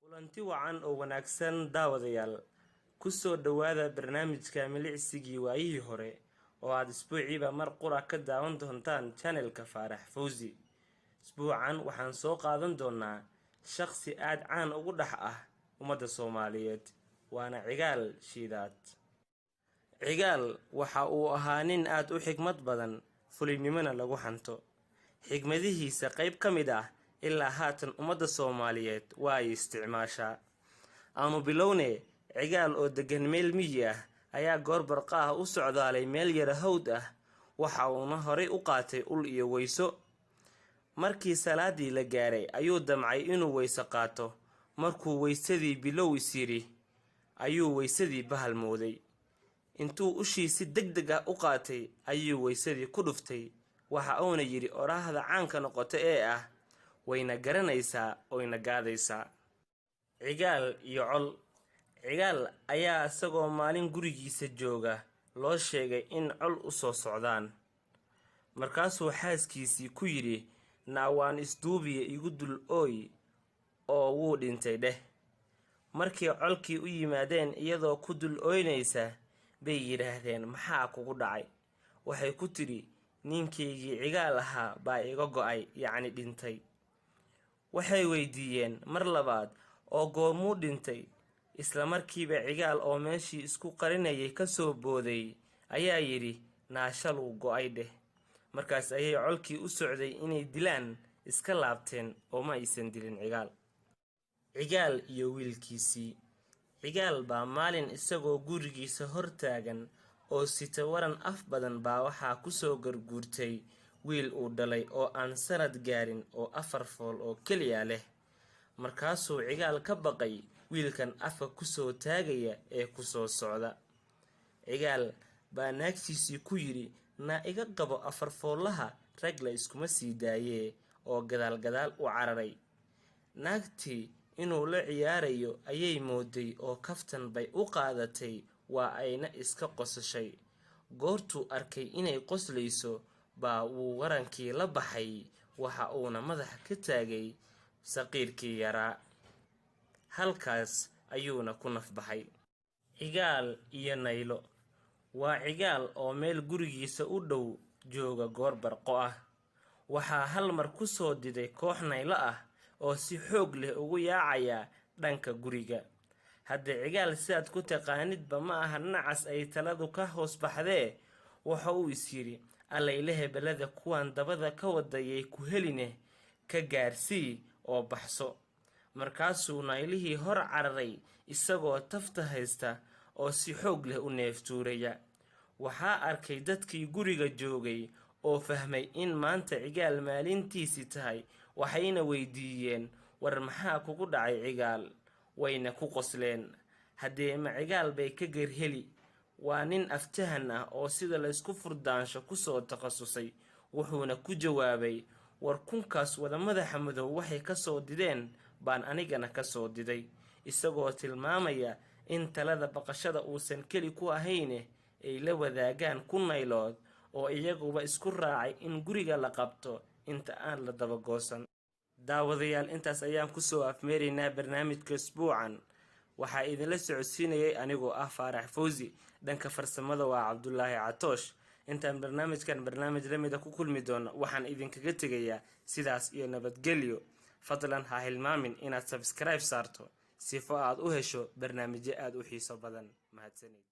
Kulanti wacan oo wanaagsan, daawadayaal. Ku soo dhowaada barnaamijka Milicsigii Waayihii Hore oo aad isbuuciiba mar qura ka daawan doontaan channelka Faarax Fawsi. Isbuucan waxaan soo qaadan doonaa shaqsi aad caan ugu dhex ah ummadda Soomaaliyeed, waana Cigaal Shiidaad. Cigaal waxa uu ahaa nin aad u xigmad badan, fulinimona lagu xanto. Xigmadihiisa qayb ka mid ah ilaa haatan ummadda Soomaaliyeed waa ay isticmaashaa. Aanu bilowne. Cigaal oo degan meel miyi ah ayaa goor barqa ah u socdaalay meel yara hawd ah. Waxa uuna horay u qaatay ul iyo weyso. Markii salaadii la gaaray ayuu damcay inuu weyso qaato. Markuu weysadii bilow is yidhi ayuu weysadii bahal mooday. Intuu ushii si deg deg ah u qaatay ayuu weysadii ku dhuftay. Waxa uuna yidhi oraahda caanka noqota ee ah: "Wayna garanaysaa, oyna gaadaysaa." Cigaal iyo col. Cigaal ayaa isagoo maalin gurigiisa jooga loo sheegay in col u soo socdaan. Markaasuu xaaskiisii ku yidhi: "Naa, waan isduubiye, igu dul ooy oo wuu dhintay dheh." Markii colkii u yimaadeen iyadoo ku dul ooynaysa bay yidhaahdeen: "Maxaa kugu dhacay?" Waxay ku tidhi: "Ninkaygii Cigaal ahaa baa iga go'ay, yacni dhintay." Waxay weydiiyeen mar labaad: "Oo goormuu dhintay?" Isla markiiba Cigaal oo meeshii isku qarinayay ka soo booday ayaa yidhi: "Naa, shaluu go'ay dheh." Markaas ayay colkii u socday inay dilaan iska laabteen oo ma aysan dilin Cigaal. Cigaal iyo wiilkiisii. Cigaal baa maalin isagoo gurigiisa hor taagan oo sita waran af badan baa waxaa kusoo garguurtay wiil uu dhalay oo aan sanad gaarin oo 4 fool oo keliya leh. Markaasuu Cigaal ka baqay wiilkan afka kusoo taagaya ee kusoo socda. Cigaal baa naagtiisii ku yidhi: "Naa, iga qabo 4 foollaha, rag la iskuma sii daayee," oo gadaal gadaal u cararay. Naagtii inuu la ciyaarayo ayay mooday oo kaftan bay u qaadatay, waa ayna iska qosashay. Goortuu arkay inay qoslayso baa wuu warankii la baxay, waxa uuna madaxa ka taagay saqiirkii yaraa. Halkaas ayuuna ku nafbaxay. Cigaal iyo Naylo. Waa Cigaal oo meel gurigiisa u dhow jooga goor barqo ah. Waxaa hal mar ku soo diday koox naylo ah oo si xoog leh ugu yaacaya dhanka guriga. Hadda Cigaal sidaad ku taqaanidba ma aha nacas ay taladu ka hoos baxdee. Waxa uu is yidhi: "Allaylehe, belada kuwan dabada ka wadayay ku heline, ka gaarsii oo baxso." Markaasuu naylihii hor cararay isagoo tafta haysta oo si xoog leh u neeftuuraya. Waxaa arkay dadkii guriga joogay oo fahmay in maanta Cigaal maalintiisii tahay. Waxayna weydiiyeen: "War, maxaa kugu dhacay, Cigaal?" Wayna ku qosleen. Haddee ma Cigaal bay ka gerheli? Waa nin aftahan ah oo sida laysku furdaansho kusoo takhasusay. Wuxuuna ku jawaabay: "War, kunkaas wada madaxa madow waxay kasoo dideen baan anigana kasoo diday," isagoo tilmaamaya in talada baqashada uusan keli ku ahayne ay la wadaagaan 1000 naylood oo iyaguba isku raacay in guriga la qabto inta aan la dabagoosan. Daawadayaal, intaas ayaan kusoo afmeeraynaa barnaamijka isbuucan. Waxaa idinla socodsiinayay anigoo ah Faarax Fawsi. Dhanka farsamada waa Cabdulaahi Catoosh. Intaan barnaamijkan barnaamij lamida ku kulmi doono, waxaan idinkaga tegayaa sidaas iyo nabadgelyo. Fadlan ha hilmaamin inaad subscribe saarto sifo aad u hesho barnaamijyo aada u xiiso badan. Mahadsanid.